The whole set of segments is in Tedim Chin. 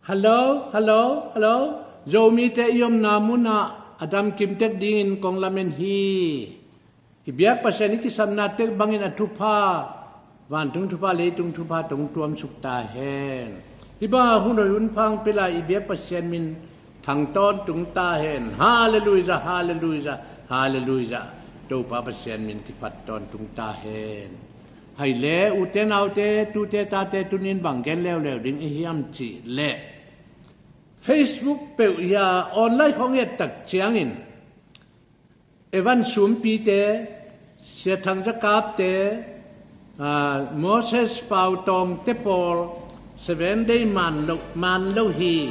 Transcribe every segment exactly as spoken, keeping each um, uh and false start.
Hallo, hallo, hallo. Zomite i omna munah a damkim tek dingin kong lamen hi. I biak Pasian i kisapna tek bangin a thupha, vantung thupha, leitung thupha tong tuamsuk ta hen. Hih banga hun hoih hun pha hong pia lai i biak Pasian min thang tawntung ta hen. Halleluia, halleluia, halleluia. Topa Pasian min kiphat tawntung ta hen. Hai le, ute naute, tute tate, tunin bang gen leuleu ding i hiam cih leh, Facebook peuh hi a, online khawng i et tak ciangin Evan Sumpite, Sia Thang Zakapte, aa, Moses Pau Tawngte pawl, Seven Day man lo, man lo hi,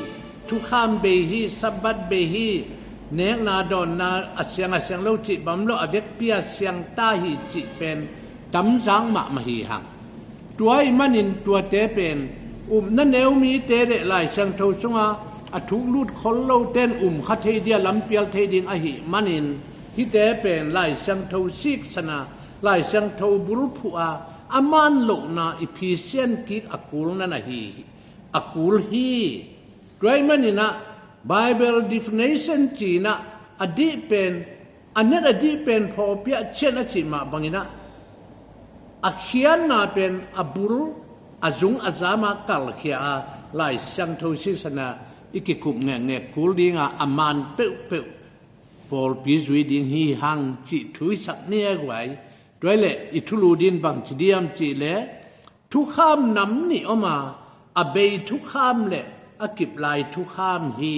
thukham bei hi, Sabbath bei hi, nekna dawnna a siang a siang lo cih bang om lo, a vekpi a siang ta hi cih pen tamzak mahmah hi hang. Tua ahih manin tuate pen upna neu mite le Lai Siangtho sunga a thuk lut khol lote in um kha thei ding a, lampial thei ding ahih manin, hihte pen Lai Siangtho siksana, Lai Siangtho bulphuh a, a man lohna i phisian kik a kul nan ahi, a kul hi. Tua ahih manin ah Bible definition ci-in ah a dih pen, a net a dih pen phawkpiah cian a cih mah bangin ah a khiatna pen a bul, a zung a zama kalkhia a, Lai Siangtho siksana i kikup ngekngek kul dinga a man peuhpeuh pawlpi zui ding hi hang cih thu i sak ni a guai. Tua ahih leh i thulu ding bangci diam cih leh, thukham nam nih om a, a bei thukham le a kip lai thukham hi.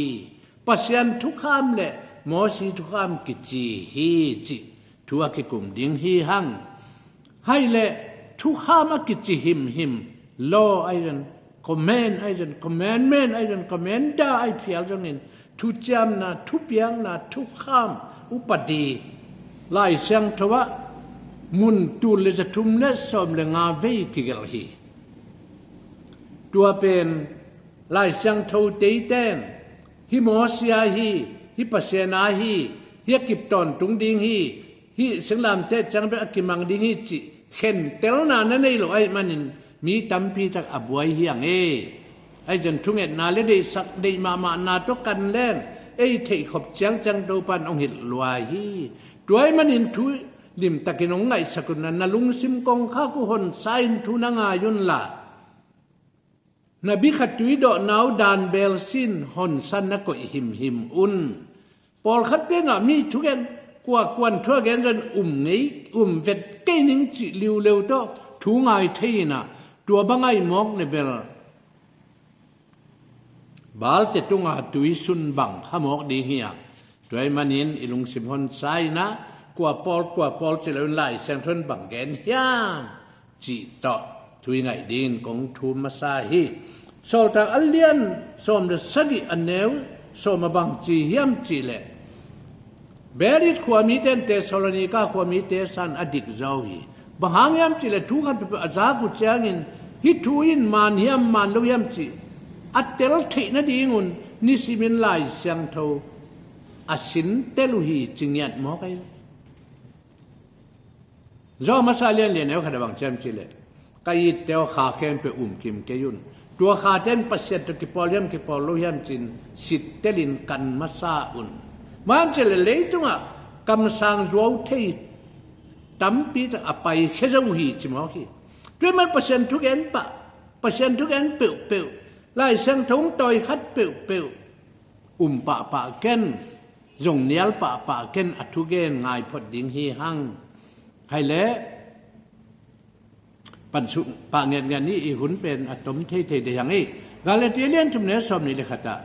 Pasian thukham le Mosi thukham kici hi cih thu a kikum ding hi hang. Hai le thukham a kici himhim, law ahi zong, command ahi zong, commandment ahi zong, commandment ahi phial zongin, thuciamna, thupiakna, thukham, upadi, Lai Siangtho ah mun tul le zathum le sawm le nga vei kigelh hi. Tua pen Lai Siangtho teiten, hih Mosi a hi, hih Pasian a hi, hih a kip tawntung ding hi, hih singlamteh ciang bek a kimang ding hi cih khentelna na nei lo ahih manin mi tampi tak a buai hi ang e. Ahi zong thungetna le deihsak, deih mahmahna tawh kan leng ei theihkhop ciangciang Topa in hong hilh lua hi. Tua ahih manin thu limtakin hong ngaihsak un a, na lungsim kongkhak uh honsa in thu na ngai unla, na bikha tuidawhna uh dan belsin honsa na koih himhim un. Pawlkhat tengah mi thugen, kua kuan thu a gen zong um ngei, um vet kei ning cih liuleu tawh thu ngai thei in ah, tua bang ahi mawk le bel Baalte tunga tuisun bang kha mawk ding hi a. Tua ahih manin i lungsim honsa in ah, kua pawl, kua pawl ci loin Lai Siangtho in bang gen hiam cih tawh thu i ngaih dingin kong thum masa hi. Sawltak a lian sawm le sagih a neu sawm a bang ci hiam cih leh, Berit khuamite in Thessalonika khuamite san a dik zo hi. Bang hang hiam cih leh thu khat peuhpeuh a zak uh ciangin hih thu in man hiam man lo hiam cih a tel theih nadingun nisimin Lai Siangtho a sin tel uh hi ci ngiat mawk ahi. Zawh masa lian lian neu khat a bang ci hiam cih leh, ka itte aw, kha khempeuh um kim kei un. Tua khate in Pasian tawh kipawl hiam kipawl lo hiam ci-in sittelin kan masa un. Bang hiam cih leh leitungah kamsang zuau thei tampi tak a paikhia zo uh hi ci mawk hi. Tua ahih manin Pasian thugen pah, Pasian thugen peuhpeuh, Lai Siangtho hong tawi khat peuhpeuh um pahpah ken, zong nial pahpah ken, a thugen ngai phot ding hi hang. Hai leh pansuk pah ngiatngiat ni, i hun pen a tom theithei dei hang hi. Galatia lian thum neu sawm nih le khat ah,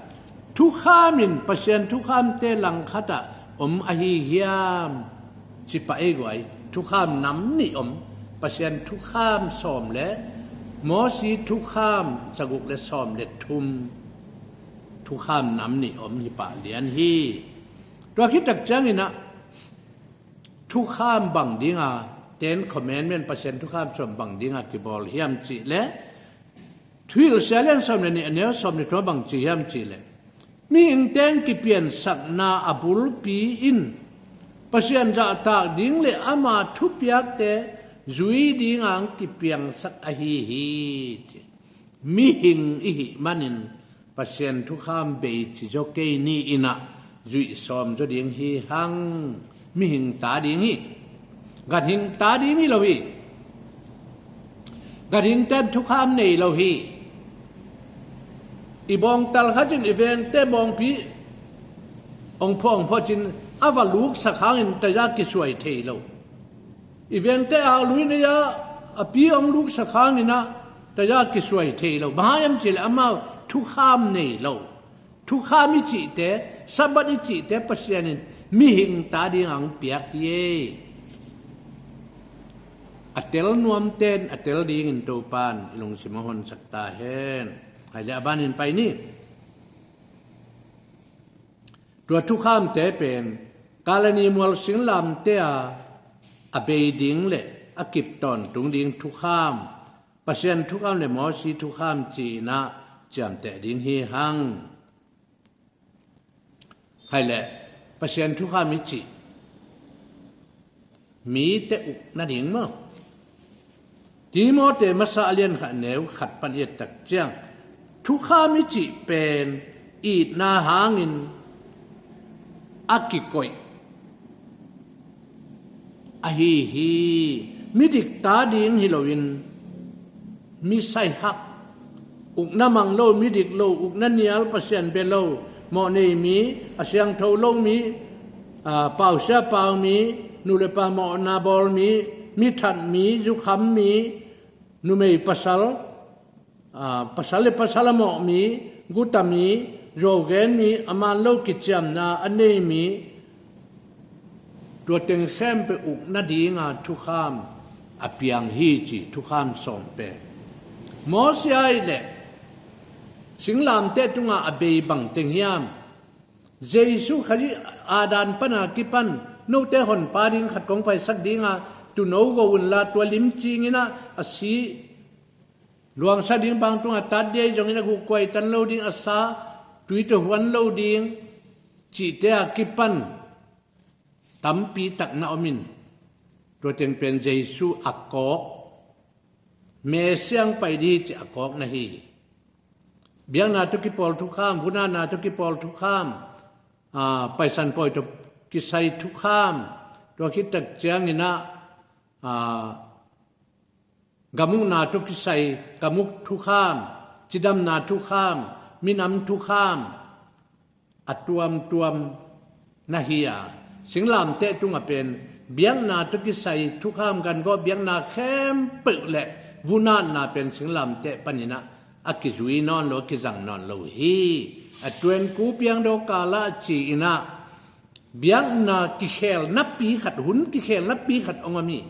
thukham in Pasian thukhamte langkhat ah om ahi hiam ci pah ei guai. Thukham nam nih om, Pasian thukham sawm le Mosi thukham saguk le sawm le thum. Thukham nam nih om hi pah lian hi. Tua khit tak ciangin ah thukham bang dinga, Ten Commandment, Pasian thukham sawm bang dinga kibawl hiam cih leh, Thuhilhsia lian sawm le nih a neu sawm le thum ah bang ci hiam cih leh, mihingte in kipiansakna a bulpi in Pasian zahtak ding le ama thupiakte zui dinga hong kipiangsak ahi hi ci. Mihing i hih manin Pasian thukham bei ci zaw kei ni in ah zuih sawm zaw ding hi hang. Mihing ta ding hi. Ganhing ta ding hi lo hi. Ganhingte'n thukham nei lo hi. I bawngtal khat in i vengte bawngpi ong phuah ong phuah cin a va luksak hangin taya kisuai thei lo. I vengte a lui nei a a pi ong luksak hangin ah taya kisuai thei lo. Bang hang hiam cih leh amau thukham nei lo. Thukham i cihte, Sabbath i cihte Pasian in mihing ta ding a ong piak hi ei. A tel nuamte'n a tel dingin Topa'n i lungsim a honsak ta hen. Hai le a banin pai ni. Tua thukhamte pen Kalani mual singlamte a a bei ding le a kip tawntung ding thukham, Pasian thukham le Mosi thukham ci-in ah ciamteh ding hi hang. Hai le Pasian thukham i cih mite uk nading maw? Timote masa a lian khat neu khat pan i et tak ciang thukham i cih pen itna hangin a kikoih ahi hi. Midik ta ding hi loin mi saihak, ukna mang lo, midik lo, ukna nial, Pasian bia lo, mawh nei mi, a siangtho lo mi, a, pausia pau mi, nu le pa mawhna bawl mi, mi that mi, zukham mi, numei pasal, a, pasal le pasal a mawh mi, guta mi, zuau gen mi, a man lo kiciamna a nei mi, tua teng khempeuh uk nadinga thukham a piang hi ci, thukham sawm pen. Mosi a i le singlamte tunga a bei bang teng hiam? Jesu Khazih Adam pana kipan note honpa ding khat kong paisak dinga tuuno go unla tua lim cingin ah a si luangsa ding bang tunga tat dia i zongin a guh kuai tan lo ding, a sa tui tawh huan lo ding cihte a kipan tampi tak na om in, tua teng pen Jesu a kawk, Messiah ong pai ding hi ci a kawk na hi. Biakna tawh kipawl thukham, vunatna tawh kipawl thukham, a, Paisan Pawi tawh kisai thukham, tua khit tak ciangin ah, a, gamukna tawh kisai gamuk thukham, cidamna thukham, minam thukham, a tuamtuam na hi a, singlamteh tungah pen biakna tawh kisai thukham, gan gawh biakna khempeuh le vunatna pen singlamteh panin ah a kizui nawn lo, a kizang nawn lo hi. A tuanku piangdaw kala ci-in ah biakna kikhel napi khat, hun kikhel napi khat hong om hi.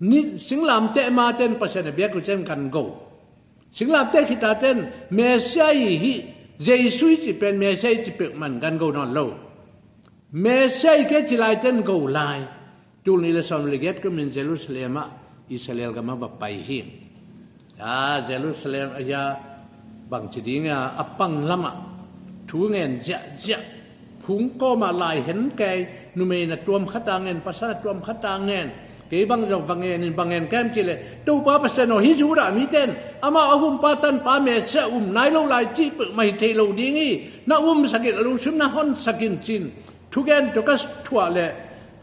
Ni singlamteh maten Pasian a biak uh ciang gan go. Singlamteh khitaten Messiah hi, Jesu i cih pen Messiah i cih peuhmah in gan go nawn lo. Messiah hi kei ci laiten go lai. Tul nih le sawm le giat kumin Jerusalem ah Israel gam ah va pai hi. A, Jerusalem ah hia bangci ding a, a pang lamah thu ngen ziahziah, phungkawmah lai hen kei, numei na tuam khata ngen, pasal na tuam khata ngen, kei bang zong va ngen in, bang ngen kem cih leh, Topa Pasian aw, hih Judah miten amau a humpa tanpa Messiah um nai lo lai cih peuhmah hi thei lo ding hi, na umsak in, a lungsim na honsak in cin. Thugen tawh ka thuah leh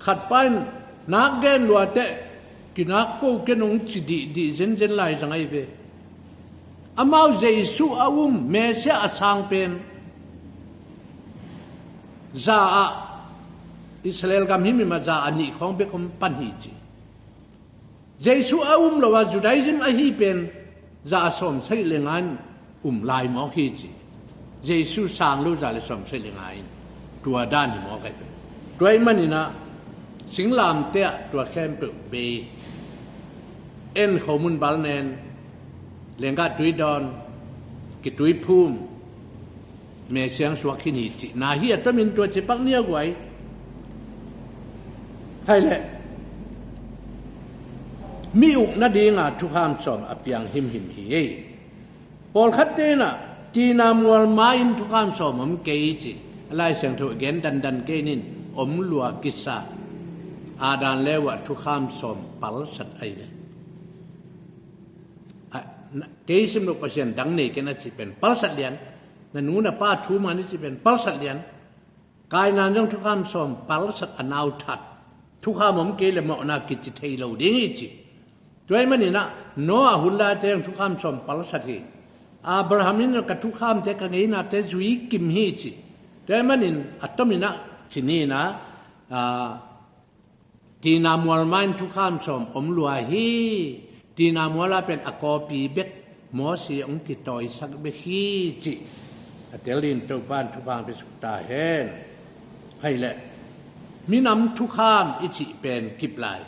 khat pa in nak gen luateh kinak ko ken hong ci dihdih zenzen lai zang ahi ve. Amau Jesu a um, Messiah a sang pen za ah, Israel gam himhim ah za a nih khawng bek hong pan hi ci. Jesu a um lo a Judaism ahi pen za a sawm sagih le nga in um lai mawk hi ci. Jesu sang lo za le sawm sagih le nga in tua dan hi mawk ahi. Tua ahih manin ah singlamteh ah tua khempeuh bei, en kho mun bal nen, lenggah tui dawn, kitui phum, Messiah suak khin hi cihna hi a tomin tua ci pak ni a guai. Hai leh mi uk nadinga thukham sawm a piang himhim hi ei. Pawlkhatte in ah tina mual ma-in thukham sawm om kei ci. A Lai Siangtho gen dandan kei nin om lua kisa. Adam le Eva thukham sawm palsat ahi ve. A, na, kei sim lo Pasian dang nei ken a ci pen palsat lian. Na nu na pa thu man i ci pen palsat lian. Kainan zong thukham sawm palsat a nau that. Thukham om kei le mawhna kici thei lo ding i ci. Tua ahih manin ah Noah hun laite zong thukham sawm palsat hi. Abraham in ka thukhamte ka ngeinate zui kim hi ci. Tua ahih manin a tomin ah ci ni in ah, aa, Tina mual mah in thukham sawm om lua hi. Tina mual ah pen a kawpi bek Mosi hong kitawisak bek hi cih a tel dingin Topa in thupha hong pia suk ta hen. Hei leh, minam thukham i cih pen kip lai.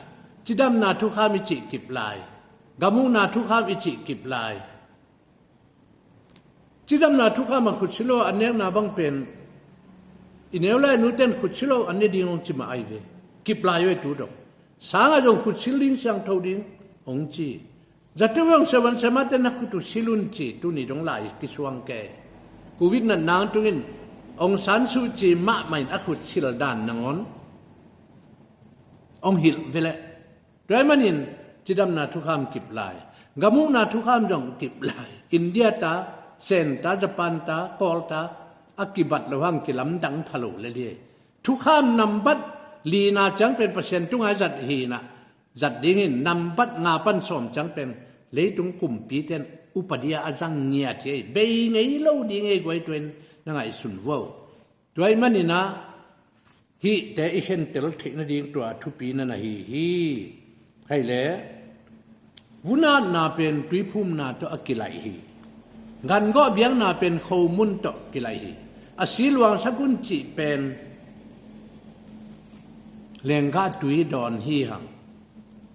Cidamna thukham i cih kip lai. Gam ukna thukham i cih kip lai. Cidamna thukham a khut si lo a nekna bang pen i neu lai nute in khut si lo an ne ding hong ci mah ahi ve. Kip lai ve tu dong. Sangah zong khut sil ding, siangtho ding hong ci. Zato zong seven semate na khut uh sil un ci, tuni dong lai kisuang kei. Covid natna tungin Aung San Suu Kyi mahmah in a khut sil dan nangawn hong hilh ve leh. Tua ahih manin cidamna thukham kip lai. Gam ukna thukham zong kip lai. India ta, Sen ta, Japan ta, Kawl ta, a kibat lo hang kilamdang pha lo lel hi. Thukham nambat lina ciang pen Pasian tungah zat hi in ah, zat dingin nambat nga pan sawm ciang pen leitung kumpite in upadi a zang ngiat hi. Bei ngei lo ding hi guai, tua in na ngaihsun vo. Tua ahih manin ah hihte i khentel theih nading tua thupi na na hi hi. Hei leh, vun atna pen tuiphumna tawh a kilaih hi. Gangawh biakna pen khomun tawh kilaih hi. A si luangsak un cih pen lenggah tui dawn hi hang.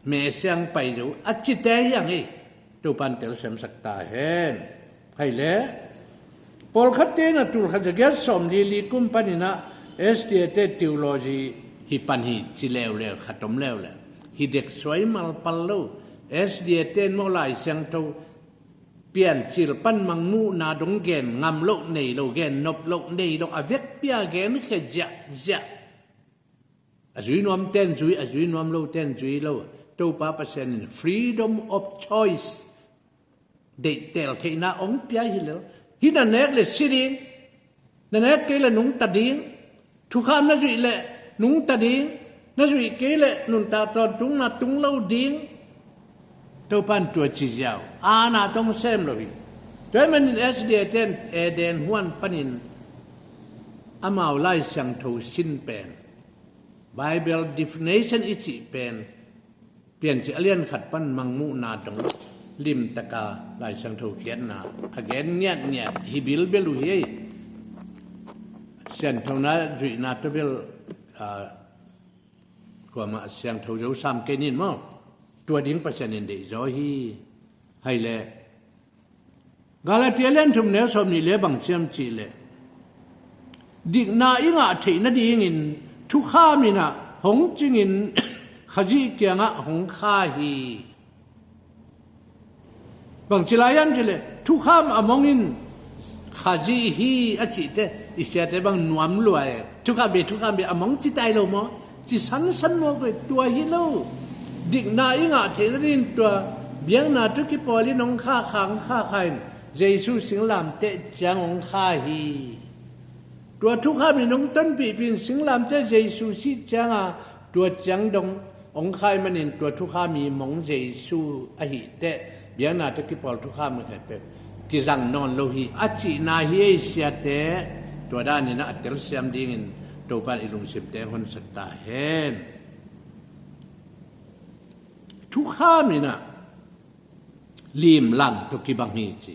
Meh siang pai zo a cite hi hang hi. Topa in telsiamsak ta hen. Hei leh, pawlkhatte in ah tulkhat zagiat sawmli li kum panin ah S D A te theology hi pan hi ci leuleu, khat om leuleu. Hi dek suai malpal lo. S D A te in maw Lai Siangtho Piancil pan mangmuhna dong gen ngam loh nei lo, gen nop loh nei lo, a vekpi a gen khia ziahziah. A zui nuamte in zui, a zui nuam lote in zui lo. Topa Pasian in freedom of choice, deihtel theihna hong pia hi lel. Hih na nek le si ding, na nek kei le nungta ding. Thukham na zuih le nungta ding, na zuih kei le nuntak tawntungna tung lo ding. Topa in tua ci ziau, aana tawh hong sem lo hi. Tua ahih manin S D A te in Eden huan panin amau Lai Siangtho sin pen Bible definition i cih pen Piancil a lian khat pan mangmuhna dong limtaka Lai Siangtho khiatna a gen ngiatngiat hi bilbel uh hi. Sianthona zuihna tawh bel, aa, kuamah siangtho zo sam kei nin maw? Tua ding Pasian in deihzaw hi. Hei leh, Galatia lian thum neu sawmnih le bang ciam cih leh, dikna i ngah theih nadingin thukham in ah hong cingin Khazih kiangah hong kha hi. Bang ci lai hiam cih leh, thukham a mong in Khazih hi a cihte i siate bang nuam lua e. Thukham bia, thukham bia a mong ci tai lo maw? Ci sansan maw koi, tua hi lo. Dikna i ngah theih nadingin tua biakna tawh kipawl in hong kha, kha, hong kha, kha in Jesu singlamteh ciang hong kha hi. Tua thukham in hong tonpihpih in singlamteh Jesu sih cianga tua ciang dong hong kha ahih manin tua thukham i mong Jesu ahih teh biakna tawh kipawl thukham kizang nawn lo hi a cihna hi ei siate. Tua danin ah a telsiam dingin Topa in i lungsimte honsak ta hen. Thukham in ah limlang tawh kibang hi ci.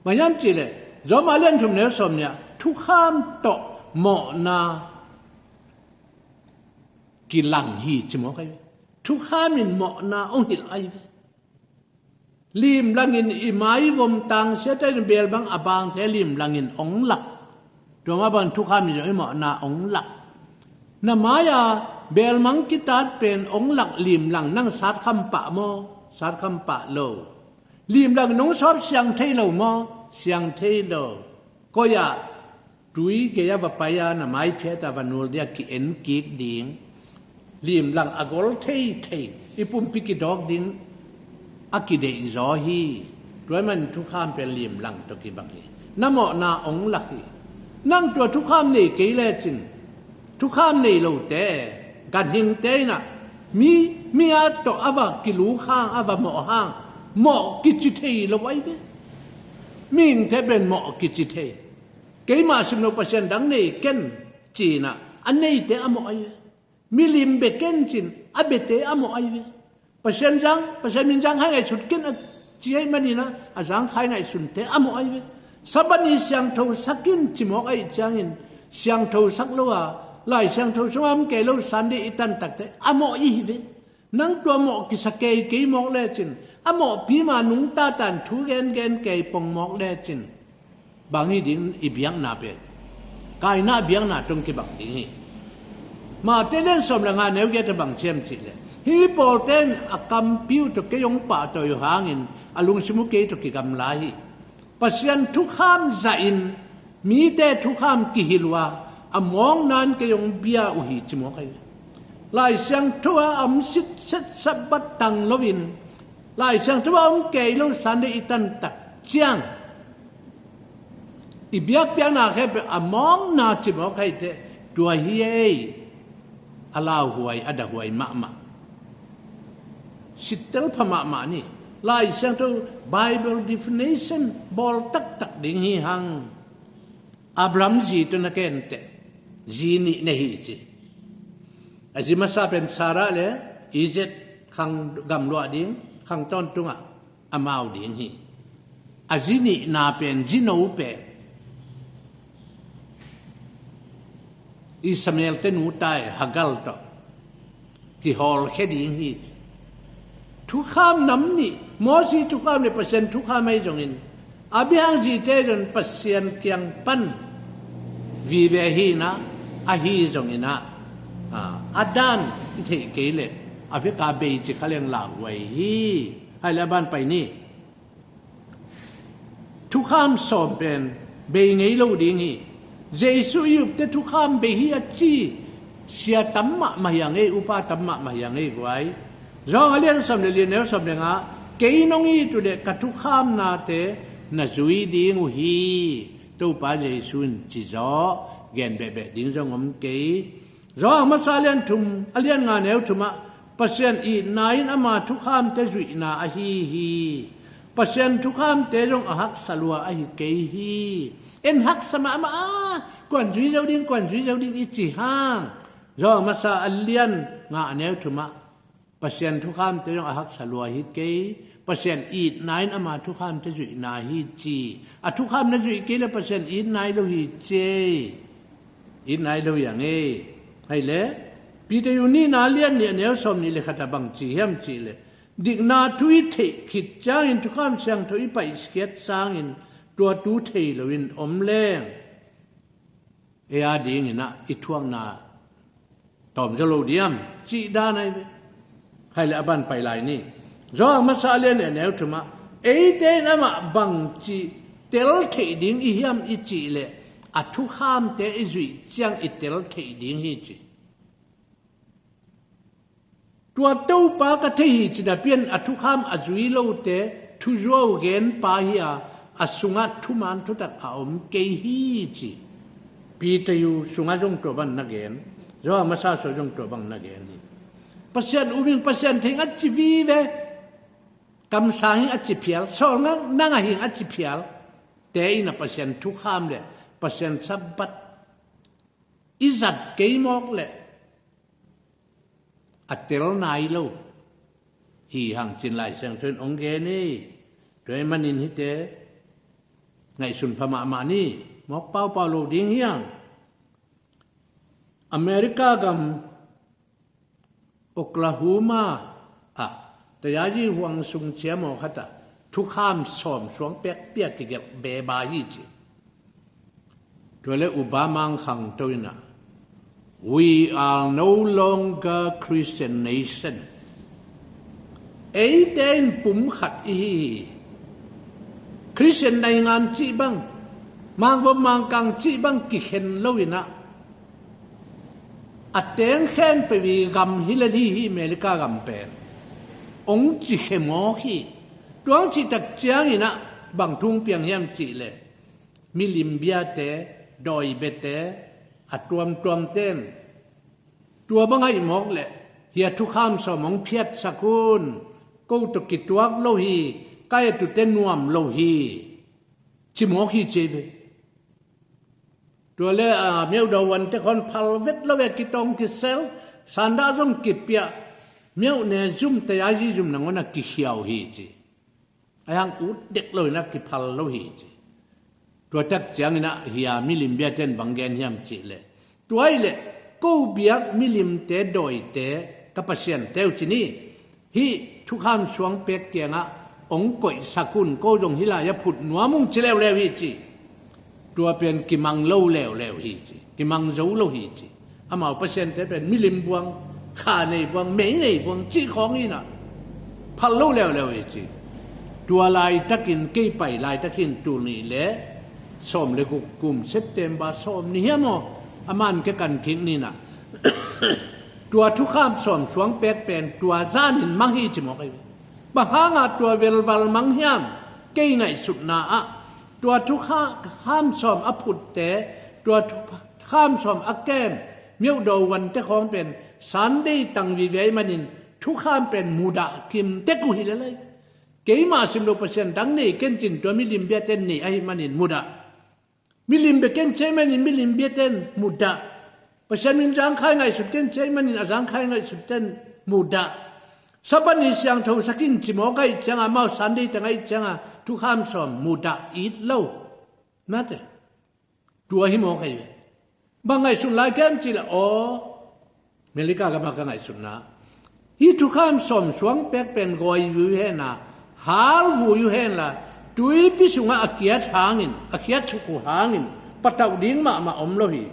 Bang hiam cih leh, Rom a lian thum neu sawmnih ah thukham tawh mawhna kilang hi ci maw kei? Thukham in mawhna hong hilh ahi ve. Limlang in i maivom tangsiate in bel bang a bangte limlang in hong lak. Tua mah bang thukham in zong i mawhna hong lak. Na mai-a bel mang kitat pen hong lak limlang, nang satkham pah maw? Satkham pah lo. Limlang in hong sawp siang thei lo maw? Siang thei lo. Koi-ah tui gei-a va pai-a na maiphiat-a va nul dia ki-en kik ding. Limlang a gol theithei, i pumpi kidawk ding a kideihzaw hi. Tua ahih manin thukham pen limlang tawh kibang hi. Na mawhna hong lak hi. Nang tua thukham nei kei lecin, thukham nei lote, ganhingte in ah mi, mi a tawh a va kiluk hang, a va mawh hang, mawh kici thei lo ahi ve. Mihingte pen mawh kici thei. Keimah sim lo, Pasian dang nei ken ci-in ah a neite a mawh ahi ve. Milim bia ken ci-in a biate a mawh ahi ve. Pasian zang, Pasian min zang khai ngaihsut ken a ci ahih manin ah a zang khai ngaihsunte a mawh ahi ve. Sabbath ni siangtho sak in ci mawk ahih ciangin, siangtho sak lo a, Lai Siangtho sungah om kei lo Sunday i tan takte a mawh i hi ve. Nang tua mawh kisa kei kei mawk lecin, a mawhpi ma nungta tan thu gengen kei pong mawk lecin, bang hi ding i biakna pen? Kaina biakna tawh kibang ding hi. Matthai lian sawm le nga, neu giat ah bang ci hiam cih leh, hih pawlte in a kampi uh tawh kei hong pahtawi uh hangin a lungsim uh kei tawh kigamla hi. Pasian thukham zahin mite thukham kihilh uh a, a mawkna in kei hong bia uh hi ci mawk ahi ve. Lai Siangtho ah a om sitset Sabbath tang loin, Lai Siangtho ah om kei lo Sunday i tan tak ciang, i biakpiakna khempeuh a mawkna ci mawk ahi teh, tua hi ei. A lauhuai, a dahuai mahmah. Sittel pha mahmah ni. Lai Siangtho Bible definition bawl taktak ding hi hang. Abraham zi tawh na ken teh, zi nih nei hi ci. A zi masa pen Sarah le Isaac, khang gamluah ding, khang tawntungah amau ding hi. A zi nihna pen, zi no pen Ishmael te nu tai Hagar tawh kihawlkhia ding hi. Thukham nam nih, Mosi thukham le Pasian thukham ahi zongin, Abraham zite zong Pasian kiang pan vive hi in ah, ahi zongin ah, a, a dan i theih kei leh a vek a bei ci kha leng lauhuai hi. Hai le a ban pai ni. Thukham sawm pen bei ngei lo ding hi. Jesu i upte thukham bei hi a ci sia tam mahmah hi a ngei, upa tam mahmah hi a ngei guai. Johan a lian sawm le li, neu sawm le nga, kei nong it uh leh ka thukhamnate na zui ding uh hi. Topa Jesu in ci zaw gen behbeh ding zong om kei. Johan masa a lian thum, a lian nga, neu thum ah, Pasian itna in ama thukhamte zuihna ahi hi. Pasian thukhamte zong a haksa lua ahi kei hi. En haksa mahmah a, kuan zui zo ding, kuan zui zo ding i ci hang. Johan masa a lian nga, a neu thum ah, Pasian thukhamte zong a haksa lua hi kei. Pasian itna in ama thukhamte zuihna hi ci. A thukham na zuih kei leh Pasian itna hi lo hi ci ei. Itna hi lo hi a ngei. Hai le, Peter nihna a lian nih, a neu sawm nih le khat ah bang ci hiam cih leh, dikna thu i theih khit ciangin thukham siangtho i paihkhiat sangin tua thu thei loin om leng, ei a dingin ah i thuakna tawm zaw lo diam cih dan ahi ve. Hai le a ban pai lai ni. Johan masa a lian nih, a neu thum ah, eite in amah bangci tel theih ding i hiam i cih leh, a thukhamte i zuih ciang i tel theih ding hi ci. Tua Topa ka thei hi ci napi in a thukham a zui lote thuzuau genpa hi a, a sungah thuman thutak a om kei hi ci. Peter sungah zong tua bang na gen. Johan masa sungah zong tua bang na gen hi. Pasian um ing, Pasian thei ing a ci vive, kamsang ing a ci phial, sawlnga nang a hi ing a ci phial te in a Pasian thukham le Pasian Sabbath i zat kei mawk leh a tel nai lo hi hang ci-in Lai Siangtho in hong gen hi. Tua ahih manin hihte ngaihsun pha mahmah ni. Mawk paupau lo ding hi hang. America gam Oklahoma ah, tayayi huang sung ciamaw khat ah thukham sawm suang pekpiak kigelh beba hi ci. Tua le Obama in khangto in ah, "We are no longer Christian nation." Eite in pum khat i hi hi. Christian naingan cih bang, mangvom mangkang cih bang kikhen lo in ah, a teng khempeuh i gam hi lel hi, hih America gam pen, hong ci khe mawk hi. Tua hong cih tak ciangin ah bang thu hong piang hiam cih leh, milim biate, dawi biate, a tuamtuam ten, tua bang ahih mawk leh, hih a thukham sawm hong phiatsak un, ko tawh kituak lo hi, ka et uh teh nuam lo hi, ci mawk hi ci ve. Tua leh, a, Myo Daw Win te khawng phal vet lo ve, kitawng kisel, sandah zong kipia, Myo Ne Zum, Taya Zi Zum nangawn a kikhiau hi ci. Ahi hang ut dek lo in a kiphal lo hi ci. Tua tak ciangin a hih a milim biate in bang gen hiam cih leh, tua ahih leh ko biak milimte, dawite, ka pasiante uh ci ni, hih thukham suang pek kiangah hong koihsak un, ko zong hih lai-ah phut nuam ung ci leuleu hi ci. Tua pen kimang lo leuleu hi ci, kimang zo lo hi ci. Amau pasiante pen milim buang, kha nei buang, mei nei buang cih khawng hi in a, phal lo leuleu hi ci. Tua laitakin, kei pai laitakin, tul nih leh sawm leh guk kum, September sawm ni hiam aw, a man ke kan kik ni in a, tua thukham sawm suang pek pen tua zanin mang hi ci mawk ahi ve. Bang hanga tua velval mang hiam? Kei ngaihsutna ah, tua thukham sawm a phutte, tua thukham sawm a kem, Myo Daw Win te khawng pen Sunday tang vive ahih manin, thukham pen mudah kim tek uh hi lel lai. Keima sim lo, Pasian dang nei ken cin, tua milim biate in nei ahih manin mudah. Milim bia ken ci ahih manin milim biate in mudah. Pasian min zangkhai ngaihsut ken ci ahih manin a zangkhai ngaihsutte in mudah. Sabbath ni siangtho sak in ci mawk ahih ciangin, amau Sunday tang ahih ciangin thukham sawm mudah it lo. Nate. Tua hi mawk ahi ve. Bang ngaihsun lai ka hiam cih leh, aw, America gam a ka ngaihsutna, hih thukham sawm suang pek pen gawi vui uh hen la, hal vui uh hen la, tuipi sungah a kiat hangin, a kiat suk uh hangin patauh ding mahmah om lo hi.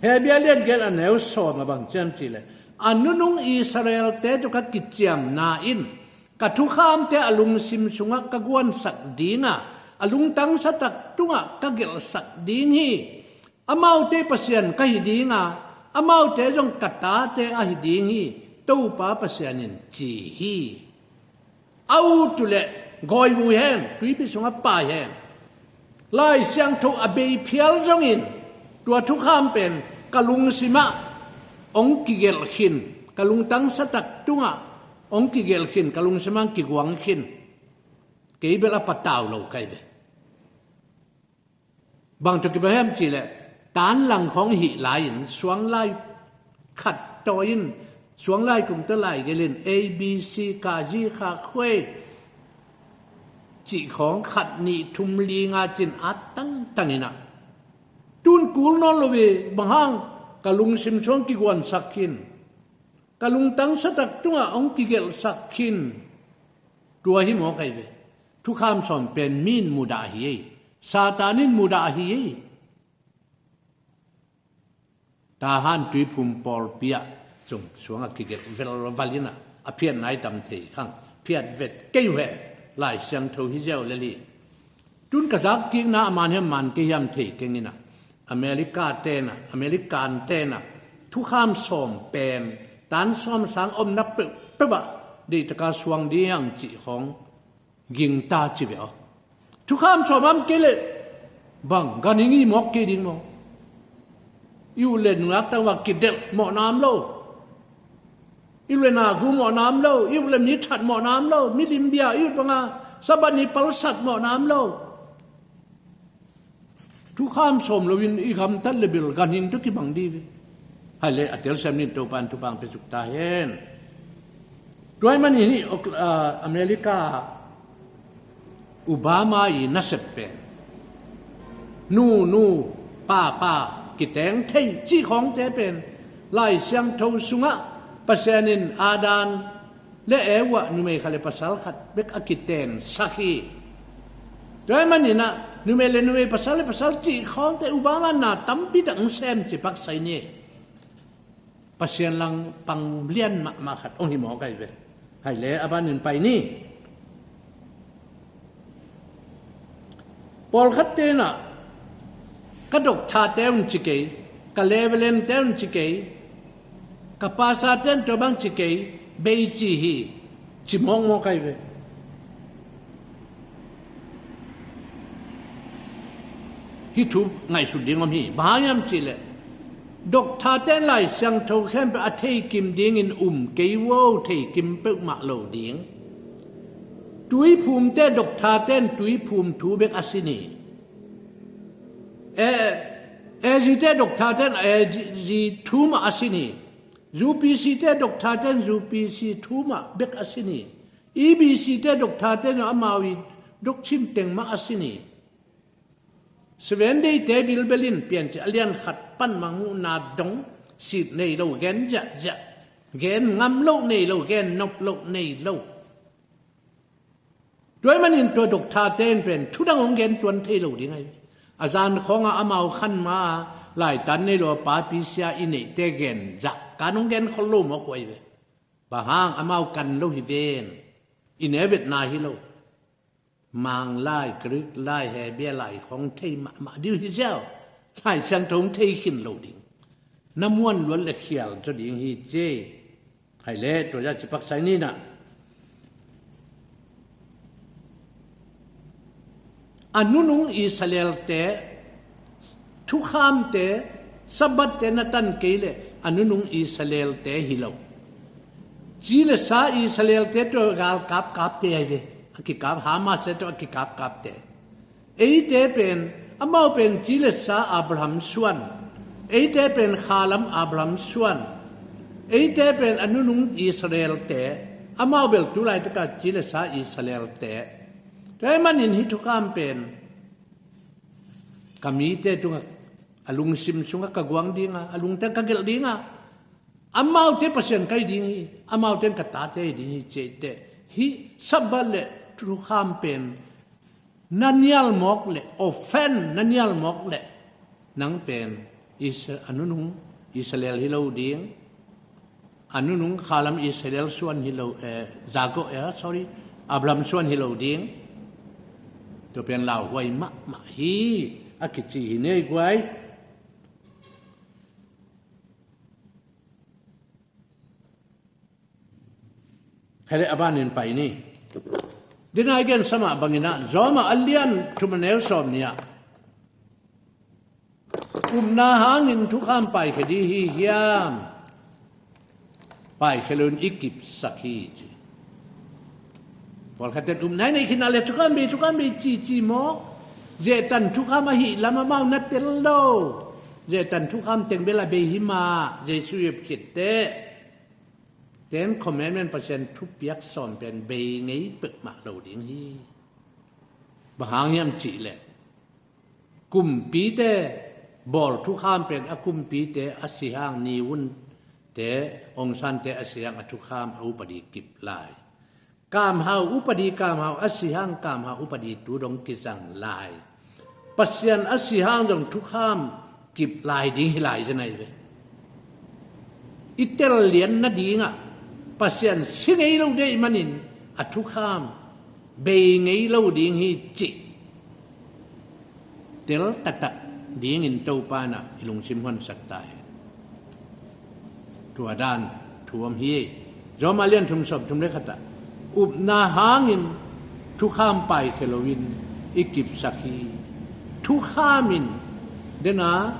Hebru a lian giat a neu sawm ah bang ci hiam cih leh, a nunung Israel-te tawh ka kiciamna in ka thukhamte a lungsim sungah ka guansak ding a, a lungtang satak tungah ka gelhsak ding hi. Amaute Pasian ka hi ding a, amaute zong ka tate ahi ding hi, Topa Pasian in ci hi. A ut uh leh gawi vui hen, tuipi sungah pai hen. Lai Siangtho a bei phial zongin, tua thukham pen ka lungsimah hong kigelh khin, ka lungtang satak tungah hong kigelh khin, ka lungsimah hong kiguang khin. Kei bel a patau lo ka hi ve. Bang tawh kibang hiam cih leh, tan lang khawng hih lai-in, suang lai khat tawi-in, suang lai kung tawh lai gelh in, A B C, ka zi kha khuai cih khawng khat nih thum li nga ci-in a tangtang in a, tu-in kul nawn lo ve, bang hang, ka lungsim sungah kiguansak khin, ka lungtang satak tungah hong kigelhsak khin. Tua hi mawk ahi ve. Thukham sawm pen mi in mudah hi ei. Satan in mudah hi ei. Tahan tuiphum pawlpi ah zong suangah kigelh velval in a, a phiatna i tam thei khang. Phiat vet kei uh hen. Lai Siangtho hi ziau lel hi. Tu-in ka zak kikna a man hiam, man kei hiam thei keng in a, America-te in a, American-te in a, thukham sawm pen tan sawm sang omna peuhpeuh ah deihtak a suang ding cih khawng gingta ci ve aw. Thukham sawm om kei leh bang ganhing i mawk kei ding maw? I ut leh nungak tangval kidelh mawhna om lo. I ut leh nagu mawhna om lo. I ut leh mi that mawhna om lo. Milim bia i ut banga Sabbath ni palsat mawhna om lo. Thukham sawm loin i gamtat leh bel ganhing tawh kibang ding hi. Hai leh a telsiam ni, Topa in thupha hong pia suk ta hen. Tua ahih manin hih, ah, America Obama i nasep pen, nu nu, pa pa, kiteng thei cih khawngte pen Lai Siangtho sungah Pasian in Adam leh Eva, numei khat leh pasal khat bek a kitensak hi. Tua ahih manin a, numei leh numei, pasal leh pasal cih khawngte Obama in na tampi tak hong sem ci paksa i ni. Pasian langpang lian mahmah khat hong hi mawk ahi ve. Hai leh a banin pai ni. Pawlkhatte in a, ka doctor-te un ci kei, ka Reverend-te un ci kei, ka pastor-te un tua bang ci kei, bei ci hi, ci mawkmawk ahi ve. Hih thu ngaihsut ding om hi. Bang hang hiam cihleh, doctor ten Lai Siangtho khempeuh a theikim dingin um kei uh, theikim peuhmah lo ding. Tuiphumte doctor ten tuiphum thu bek a sin hi. Eh, AG te doctor ten AG thu mah a sin hi. UPC te doctor ten UPC thu mah bek a sin hi. EBC te doctor ten amau i doctrine teng mah a sin hi. Seven Day te bilbel in Piancil a lian khat pan Mangmuhna dong sit nei lo, gen ziahziah, gen ngam loh nei lo, gen nop loh nei lo. Tua ahih manin tua doctor te in pen thudang hong gen tuan thei lo ding ahi. A zan khawngah amau khanma laitan nei lo a papi sia i neihte gen zah kan hong gen khol lo mawk uh ahi ve. Bang hang amau kan lo hi ven. I ne vetna hi lo. Mang lai, Greek lai, Hebrew lai khong thei mahmah ding hi ziau. Lai Siangtho hong thei khin lo ding. Na muan luat le khial zaw ding hi ci. Hai le tua zah ci paksa ni na. A nunung Israel te, thukhamte, Sabbath te na tan kei leh a nunung Israel te hi lo. Ci le sa Israel te tua galkap kapte ahi ve. A kikap, Hamas te tua a kikap kapte. Eite pen, amau pen ci le sa Abraham suan. Eite pen khalam Abraham suan. Eite pen a nunung Israel te, amau bel tu laitakah ci le sa Israel te. Tua ahih manin hih thukham pen ka mite tungah, a lungsim sungah ka guang dinga, a lungtang ka gelh dinga, amaute Pasian ka hi ding hi, amaute ka tate hi ding hi ci-a eite. Hih Sabbath le thukham pen na nial mawk leh, offend na nial mawk leh, nang pen Is-, a nunung Israel hi lo ding. A nunung khalam Israel suan hi lo, eh, Jakob, eh, sorry, Abraham suan hi lo ding. Tua pen lauhuai mahmah hi, a kici hi nei guai. Hele a banin pai ni. Dinai gen samah banginah Zawmah a lian thum a neu sawm ni-ah upna hangin thukham paikhia ding hi hiam? Paikhia loin i kipsak hi ci. Pawlkhatte upna i neih khinah le thukham bei, thukham bei cici maw? Zehtan thukham ahih lam amau na tel lo. Zehtan thukham teng bel a bei hi mah, Jesu i khitte. Ten Commandment, Pasian thupiak sawm pen bei ngei peuhmah lo ding hi. Bang hang hiam cihleh, kumpite bawl thukham pen a kumpite a si hang, Ni Wunte, Aung Sante a si hang a thukham a upadi kip lai. Kamhau upadi, kamhau a si hang kamhau upadi tu dong kizang lai. Pasian a si hang zong thukham kip lai ding hi lai zen ahi ve. I tel lian nadingah Pasian si ngei lo deih manin a thukham bei ngei lo ding hi cih tel taktak dingin Topa in ah i lungsim honsak ta hen. Tua dan thu om hi. Zawmah lian thum sawm thum le khatah upna hangin thukham paikhia loin i kipsak hi. Thukham in, dena,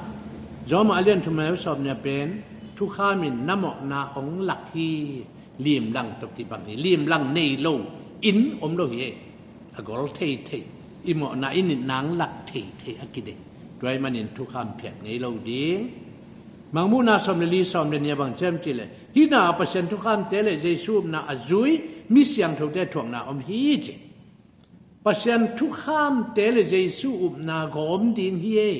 Zawmah lian thum le sawm nih a pen thukham in na mawhna hong lak hi. Limlang tawh kibang hi. Limlang nei lo in om lo hi. A gol theithei, i mawhna i nitna hong lak theithei a kideih. Tua ahih manin thukham phiat ngei lo ding. Mangmuhna sawm le li, sawm le nih a bang ci hiam cihleh, hih na Pasian thukhamte le Jesu upna a zui mi siangthote thuakna om hi ci. Pasian thukhamte le Jesu upna gawm ding hi ei.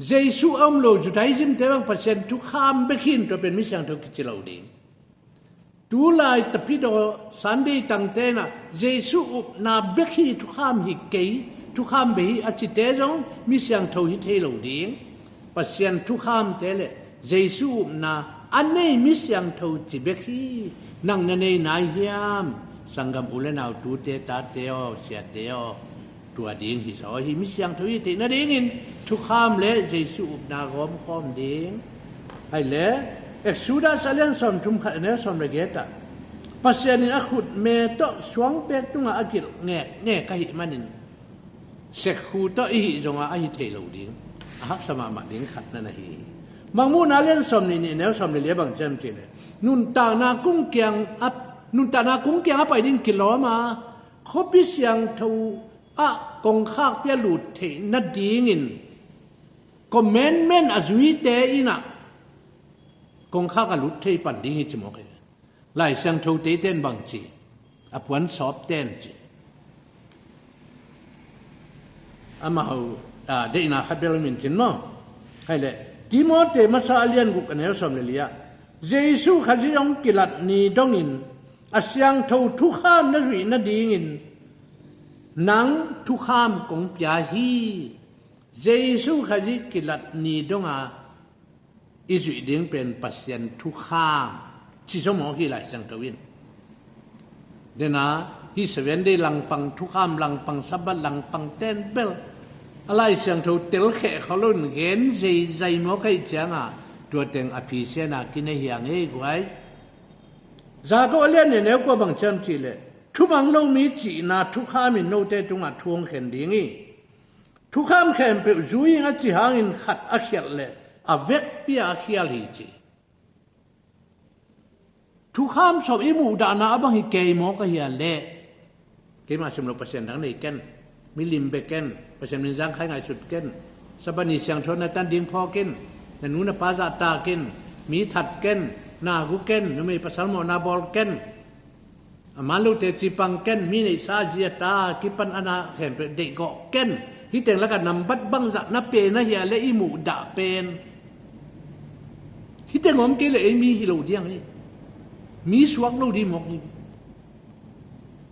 Jesu a um lo Judaism te bang Pasian thukham bek hi in tua pen mi siangtho kici lo ding. Tulai tapidaw Sunday tangte in ah Jesu upna bek hi, thukham hi kei, thukham bei hi a cite zong mi siangtho hi thei lo ding. Pasian thukhamte le Jesu upna a nei mi siangtho ci bek hi. Nang na nei nai hiam? Sanggam u le nau, tute tate aw, siate aw. Tua ding hi zaw hi, mi siangtho hi theih nadingin thukham le Jesu upna gawmkhawm ding. Hai le, Exodus a lian sawm thum khat a neu sawm le giat ah Pasian in a khutme tawh suangpek tungah a kilh ngekngek ahih manin Sekkhu tawh i hih zongah a hi thei lo ding, a haksa mahmah ding khat na na hi. Mangmuhna lian sawm nih nih neu sawm le li ah bang ci hiam cih leh, nuntakna kungkiang a, nuntakna kungkiang a pai ding kilawm a, khuapi siangtho ah kongkhakpi a lut theih nadingin commandment a zuite in ah kongkhak a lut thei pan ding hi ci mawk hi. Lai Siangtho teiten bang ci, a puan sawpten ci. Amau, a, deihna khat bel min cin maw? Hai leh, Timote masa a lian guk a neu sawm le li ah, Jesu Khazih hong kilat ni dongin a siangtho thukham na zuih nadingin nang thukham kong pia hi. Jesu Khazih kilat ni donga i zuih ding pen Pasian thukham ci zaw mawk hi Lai Siangtho in. Dena, hih Seven Day langpang, thukham langpang, Sabbath langpang ten bel a Lai Siangtho telkheh khol loin gen zeizai mawk ahih cianga, tua teng a phisiana kinei hi a ngei guai. Jakob a lian nih neu kua bang ci hiam cih leh, thumang lo mi cihna thukham in note tungah thu hong khen ding hi. Thukham khempeuh zui ing a ci hangin khat a khialh leh a vekpi a khial hi ci. Thukham sawm i muhdahna a bang hi kei mawk a hia leh, keimah sim lo Pasian dang nei ken, milim bia ken, Pasian min zangkhai ngaihsut ken, Sabbath ni siangtho na tan ding phawk in, na nu na pa zahtak in, mi that ken, na gu ken, numei pasal mawhna bawl ken. A man lote cipang ken, mi neihsa a zi a ta kipan a na khempeuh deihgawh ken. Hih teng lakah nambat bangzah na pe na hia leh i muhdah pen, hih teng om kei leh ei mi hi lo diang hi. Mi suak lo ding mawk hi.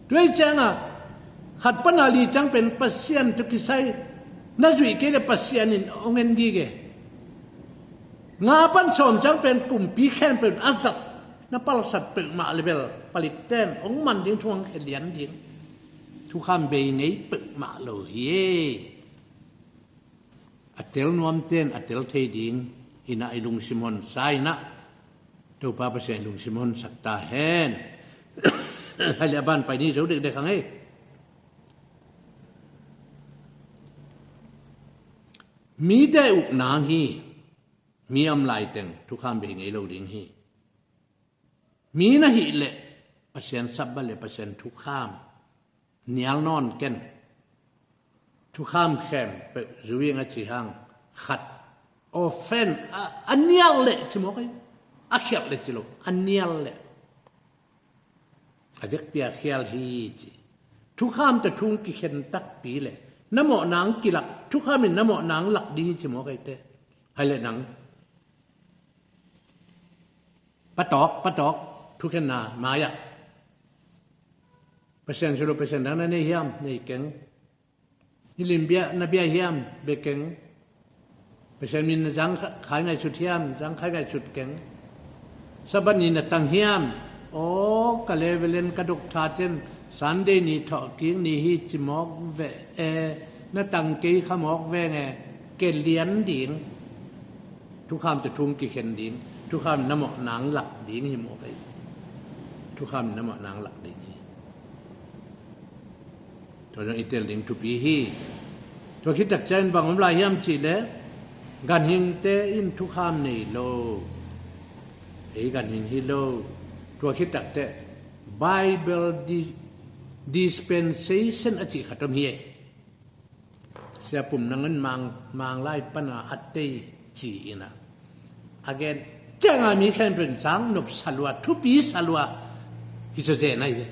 Tua hi cianga khat pana li ciang pen Pasian tawh kisai na zuih kei leh Pasian in hong en gige. Nga pan sawm ciang pen kumpi khempeuh in a zat na palsat peuhmah leh bel palikten hong man ding, thu hong khe lian ding. Thukham bei ngei peuhmah lo hi e. A tel nuamten a tel thei ding in ah i lungsim honsa in ah, Topa Pasian i lungsim honsak ta hen. Hai leh a ban pai ni zo dekdek hang ei. Mite ukna hi. Mi om laiteng thukham bei ngei lo ding hi. Mi na hih leh Pasian Sabbath leh Pasian thukham nial nawn ken. Thukham khempeuh zui ing a ci hang khat often a, a nial leh ci mawk hi. A khialh leh ci lo, a nial leh a vekpi a khial hi ci. Thukham tawh thu kikhen takpi leh na mawhna hong kilak, thukham in na mawhna hong lak ding hi ci mawk hi te. Hai leh nang patawk, patawk, thukhenna mai-ah Pasian sim lo Pasian dang na nei hiam? Nei keng. Milim bia na bia hiam? Bia keng. Pasian min na zangkhai ngaihsut hiam? Zangkhai ngaihsut keng. Sabbath ni na tang hiam? Aw, ka level in ka dok tha ten Sunday ni thawhkik ni hi ci mawk veh e. Na tang kei kha mawk veng e. Khe lian ding. Thukham tawh thu kikhen ding. Thukham in na mawhna hong lak ding hi mawk hi. Thukham in na mawhna hong lak ding hi. Tua zong i tel ding thupi hi. Tua khit tak ciangin bang om lai hiam cih leh, ganhingte in thukham nei lo. Ei ganhing hi lo. Tua khit tak teh Bible di-, dispensation a cih khat om hi ei. Sia Pum Nang in Mang, Mang lai pana a tei ci-in a, a gen cianga mi khempeuh in zang nop sa lua, thupi sa lua hi zaw zen ahi ve.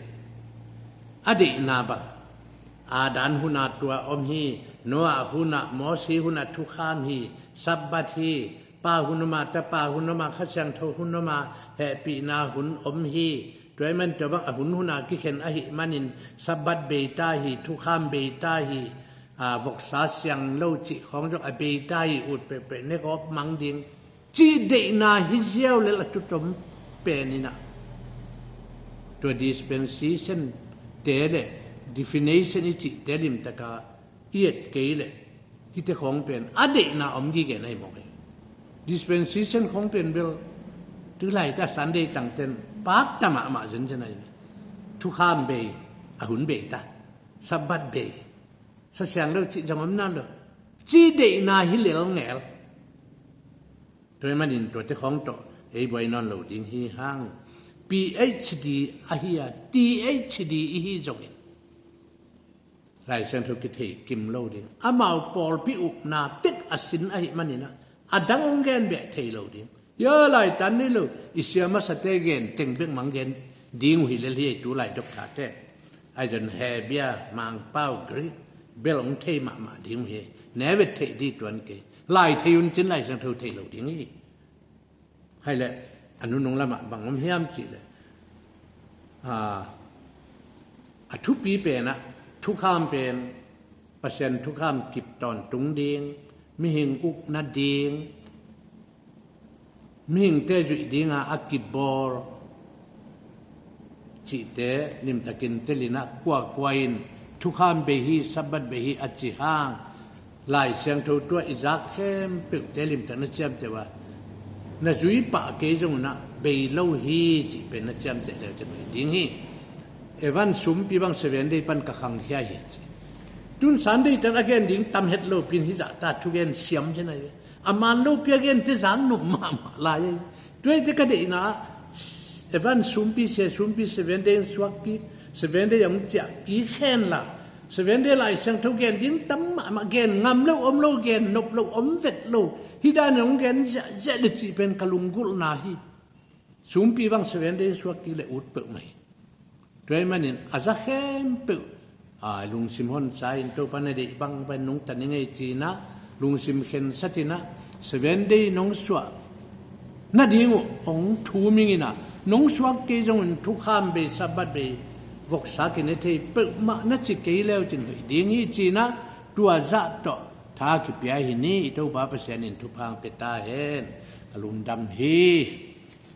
A deihna bang, Adam hun a tua om hi, Noah hun a, Mosi hun a thukham hi, Sabbath hi, Pa hun om a, Tapa hun om a, Kha Siangtho hun om a, hehpihna hun om hi. Tua ahih man tua bang a hun hun a kikhen ahih manin Sabbath bei ta hi, thukham bei ta hi, a, voksa siang lo cih khawng zong a bei ta hi, ut peuhpeuh ne gawp mang ding cih deihna hi ziau lel a tutom pen in a, tua dispensation te le definition i cihte limtaka i et kei leh hihte khawng pen a deihna om gige na hi mawk hi. Dispensation khawng pen bel tu laita Sunday tangten pakta mahmah zenzen ahi. Thukham bei, a hun bei ta, Sabbath bei, Sa siang lo cih zong om nawn lo. Cih deihna hi lelngel. Tua ahih manin tuate khawng tawh ei buai nawn lo ding hi hang. PhD ahi a, ThD ihi zongin Lai Siangtho kithei kim lo ding. Amau pawlpi upna tek a sin ahih manin ah, a dang hong gen beh thei lo ding. Hia laitan nei lo, i sia masate gen teng bek mang gen ding uh hi lel hi ei, tu lai doctor te. Ahi zong Hebia, Mangpau, Greek bel hong thei mahmah ding uh hi. Ne vet theih ding tuan kei. Lai thei un cin Lai Siangtho thei lo ding hi. Hai leh, a nunung lamah bang om hiam cih leh, a, a thupi pen ah, thukham pen, Pasian thukham kip tawntung ding, mihing ukna ding, mihingte zuih dinga a kibawl cihte limtakin telin ah, kuakua in thukham bei hi, Sabbath bei hi a ci hang, Lai Siangtho tua i zak khempeuhte limtak na ciamteh uh a, na zui pah kei zong un ah bei lo hi cih pen na ciamteh leu cin hoih ding hi. Evan sumpi bang Seven Day pan ka khangkhia hi ci. Tun Sunday tan a gen ding tam het lo pin hi zahta thugen siam cin ahi ve. A man lopi a gente zang nuam mahmah lai ei. Tua ahih teh ka deihna ah, Evan sumpi, sia sumpi, Seven Day hong suak kik, Seven Day hong ciah kik hen la, Seven Day Lai Siangtho gen ding tam mahmah, gen ngam lo om lo, gen nop lo om vet lo. Hih dan hong gen ziahziah le cih pen ka lunggulhna hi. Sumpi bang Seven Day hong suak kik leh ut peuhmah hi. Tua ahih manin a za khempeuh, a, lungsim honsa in, Topa na deih bangbang nungta ning ei ci-in ah, lungsim khensat in ah, Seven Day nong suah nading uh hong thum ing in ah, nong suak kei zong un thukham bei, Sabbath bei voksa kine thei peuhmah na ci kei leu cin hoih ding hi ci-in ah, tua zah tawh tha kipia hi ni. I Topa Pasian in thupha hong pia ta hen. Ka lungdam hi.